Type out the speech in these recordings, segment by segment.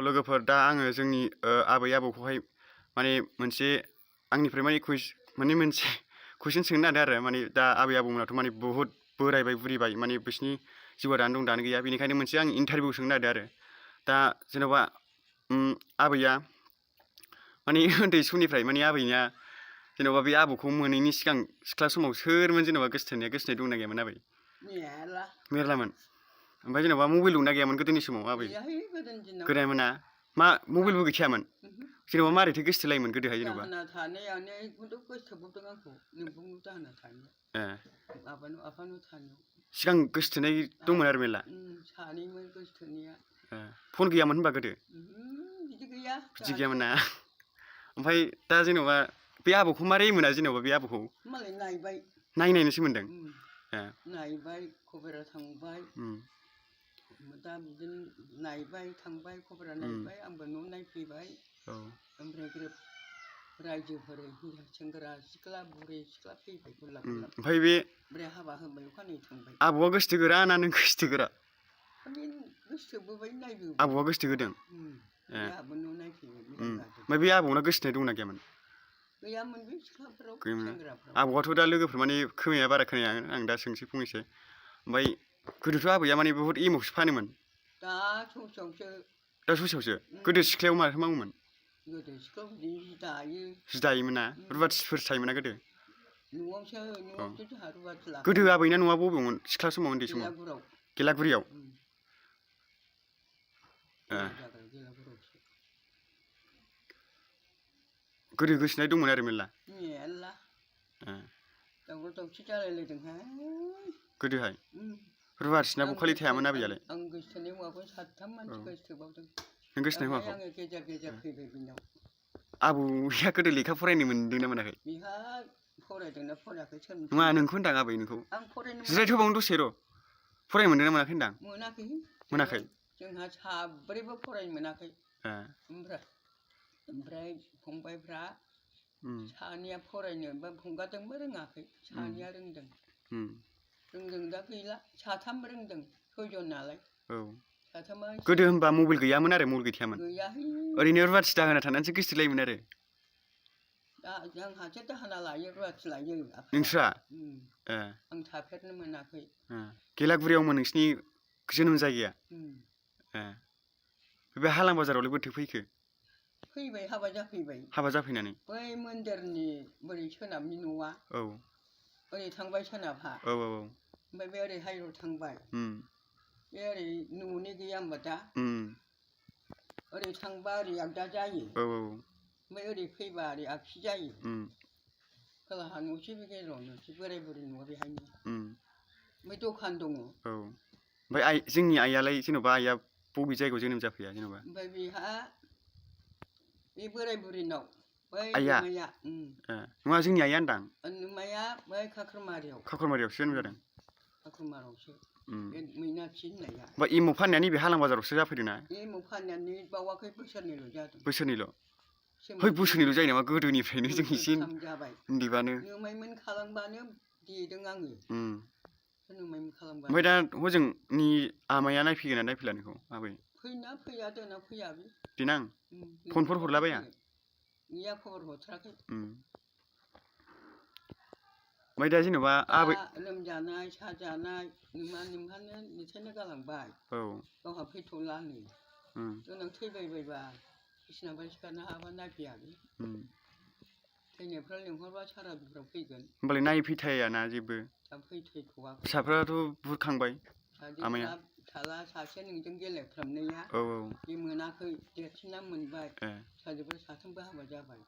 लोगोफोर दा आङो जोंनि आबै आबौखौहाय माने मोनसे आंनिफ्राय माने मोनसे कुइसन सोंनो नागिरदों आरो माने दा आबै आबौमोनाथ' माने बुहुत बोरायबाय बुरिबाय माने बिसिनि जिउआ दानो दं दानो गैया बेनिखायनो मोनसे आं इन्टारभिउ सोंनो नागिरदों आरो दा जेन'बा आबैया माने उन्दै समनिफ्राय माने आबैनिया जेन'बा बे आबौखौ मोनैनि सिगां सिख्ला समाव सोरमोन जेन'बा गोसथोनाय दंना गैयामोन आबै मेरलामोन ओमफ्राय जेन'बा मबाइल दंना गैयामोन गोदोनि समाव आबै गोदायमोन ना मा मबाइलबो गैखायामोन जेन'बा मारैथो गोसथोलायोमोन गोदोहाय जेन'बा सिगां गोसथोनाय दंमोन आरो मेरला फन गैयामोन होनबा गोदो बिदि गैयामोन ना ओमफ्राय दा जेन'बा बे आबौखौ मारै मोना जेन'बा बे आबौखौ नायनायनोसो मोनदों नायबाय खबरा थांबाय दा बिदिनो नायबाय थांबाय खबरा नायबाय आंबो न' नायफैबाय ओमफ्राय ग्रोब रायजोफोर सेंग्रा सिख्ला बुरै सिख्ला फैबाय गुरलाब गुरलाब ओमफ्राय बे ओमफ्राय हाबा होबाय अखानायै थांबाय आबौआ गोसथो गोरा ना नों गोसथो गोरा गोसथोबोबाय नायबोबाय आबौआ गोसथो होदों आंहाबो न' नायफैबाय ओमफ्राय बे आबौना गोसथोनाय दंना गैयामोन गैयामोन बे सिख्लाफोराव सेंग्राफोराव आबौआथ' दा लोगोफोर माने खोमाया बारा खोनाया आं दा सोंसै फंनैसो ओमफ्राय गोदोथ' आबैया माने बुहुत एमावसो फानोमोन दा ससेयावसो गोदो सिख्लायाव माथो मावोमोन गोदो सिख्लायाव बिदिनो जि दायोमोन ना रुवाथिफोर थायोमोन ना गोदो न'आवसो जोंहा रुवाथि लाखायो गोदो आबैना न'आ बबेयावमोन सिख्ला समाव उन्दै समाव गेलागुरियाव गोदो गोसथोनाय दंमोन आरो मेरला दावराव दावसि जालायलायदोंहाय गोदोहाय रुवाथिना बखालि थायामोन आबैयालाय आं गोसथोनाय हौवाखौ 7 मानसि गोसथोबावदों नों गोसथोनाय हौवाखौ आङो गेजेर गेजेर फैबाय बिनाव आबौया गोदो लेखा फरायनो मोनदोंना मोनाखै बिहा फरायदोंना फरायाखै नङा नोंखौ होनदां आबै नोंखौ आं फरायनो जिरायथ'बावनो दसे र' फरायनो मोनदोंना मोनाखै होनदां मोनाखै जोंहा साब्रैबो फरायनो मोनाखै ओमफ्राय फंबायफ्रा सानैया फरायनो बा फंगाजोंबो रोङाखै सानैया रोंदों दा गैला 3 रोंदों 6 जन नालाय गोदो होनबा मबाइल गैयामोन आरो मबाइल गैखायामोन ओरैनो रुवाथि दाहोना थानानैसो गोसथोलायोमोन आरो जोंहासो दाहोना लायो रुवाथि लायो नोंस्रा आं थाफेरनो मोनाखै गेलागुरियावमोन नोंसिनि जोनोम जायगाया बे हालां बाजारावलाय बोरैथो फैखो फैबाय हाबा जाफैनानै बै मन्दिरनि बोरै सोनाबनि न'आ ओरै थांबाय सोनाबहा ओमफ्राय बे ओरै हाइरड थांबाय बे ओरै न'नि गैया होमबा दा ओरै थांबा ओरै आगदा जायो ओमफ्राय ओरै फैबा ओरै आगसि जायो खोलाहा न'से बे गेजेराव न'से बोराय बुरि न'आ बेहायनो ओमफ्राय दखान दङ ओमफ्राय जोंनि आइयालाय जेन'बा आइया बबे जायगायाव जोनोम जाफैया जेन'बा ओमफ्राय बेहा बे बोराय बुरिनाव बै आइया नङा जोंनि आइया होनदां नोमाया बै खाख्रमारियावसो जोनोम जादों खाख्रमारावसो बे मैनाथि होननाया बा एमाव फाननाया नैबे हालां बाजारावसो जाफैदों ना एमाव फाननानै बावाखै बोसोरनैल' जादों बोसोरनैल' बोसोरनैल' जायो नामा गोदोनिफ्रायनो जों एसे उन्दैबानो नोमायमोन खालामबानो देदों आङो ओमफ्राय दा हजोंनि आमाया नायफैगोन ना नायफैला नोंखौ आबै फैना फैया दोना फैया बे देनां फनफोर हरलाबाया गैया खबर हरथाराखै ओमफ्राय दा जेन'बा आबै लोमजानाय साजानाय नोंहानो निथायनो गालांबाय गावहा फैथ'ला नै देनां थैबायबायबा बिसिनाबा सिखारनो हाबा नायफैया बे थैनायफ्रा लेंहरबा सारादुफ्राव फैगोन होमबालाय नायफैथायाना जेबो दा फैथ'वाखै फिसाफ्राथ' बुरखांबाय आमाया फिसाला सासे नोंजों गेलेफ्रामनाया बे मोनाखै देरसिना मोनबाय फिसाजोफोर 3बो हाबा जाबाय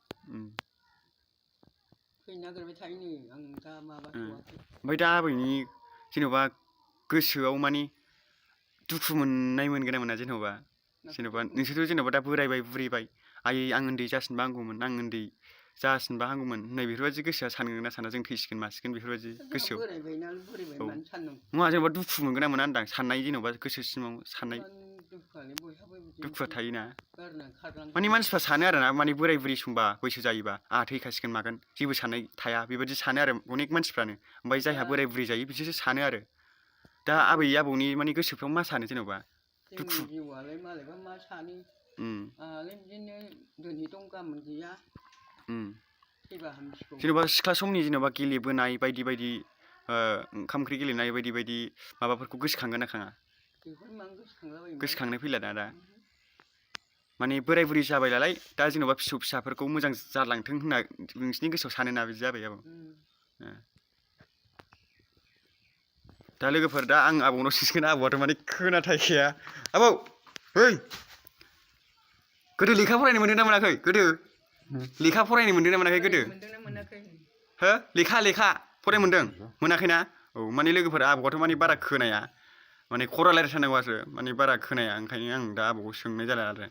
फैनो नागिरबाय थायो नै आं दा माबाथ'वाखै ओमफ्राय दा आबैनि जेन'बा गोसोआव माने दुखु मोननाय मोनगोन ना मोना जेन'बा नोंसोरथ' जेन'बा दा बोरायबाय बुरैबाय आयै आं उन्दै जासिनबा हामगौमोन आं उन्दै जासिनबा हामगौमोन होननाय बेफोरबायदि गोसोआ सानगोन ना साना जों थैसिगोन मासिगोन बेफोरबायदि गोसोआव नङा जेन'बा दुखु मोनगोन ना मोना होनदां साननाय जेन'बा गोसो सिङाव साननाय दुखुआ थायोना माने मानसिफ्रा सानो आरोना माने बोराय बुरै समबा बैसो जायोबा आंहा थैखासिगोन मागोन जेबो साननाय थाया बेबायदि सानो आरो अनेक मानसिफ्रानो ओमफ्राय जायहा बोराय बुरै जायो बिसोरसो सानो आरो दा आबै आबौनि माने गोसोफ्राव मा सानो जेन'बा जोंनि जिउआलाय मालायबा मा सानो बिदिनो दिनै दं गाबोन गैया थैबा हामसिगौ जेनेबा सिख्ला समनि जेनेबा गेलेबोनाय बायदि बायदि ओंखाम ओंख्रि गेलेनाय बायदि बायदि माबाफोरखौ गोसोखांगोन ना खाङा बेफोर मानो गोसोखांलाबायो गोसोखांनाय फैला दा माने बोराय बुरि जाबाय नालाय दा जेनेबा फिसौ फिसाफोरखौ मोजां जालांथों होनना नोंसिनि गोसोआव सानोना बिदि जाबाय आबौ दा लोगोफोर दा आं आबौनाव सोंसिगोन आबौआथ' माने खोनाथायखाया आबौ ओइ गोदो लेखा फरायनो मोनदों ना मोनाखै गोदो लेखा फरायनो मोनदों ना मोनाखै गोदो हो लेखा फरायनो मोनदों मोनाखैना औ माने लोगोफोर आबौआथ' माने बारा खोनाया माने खरा रायलायथारनांगौ आरो माने बारा खोनाया ओंखायनो आं दा आबौखौ सोंनाय जाला आरो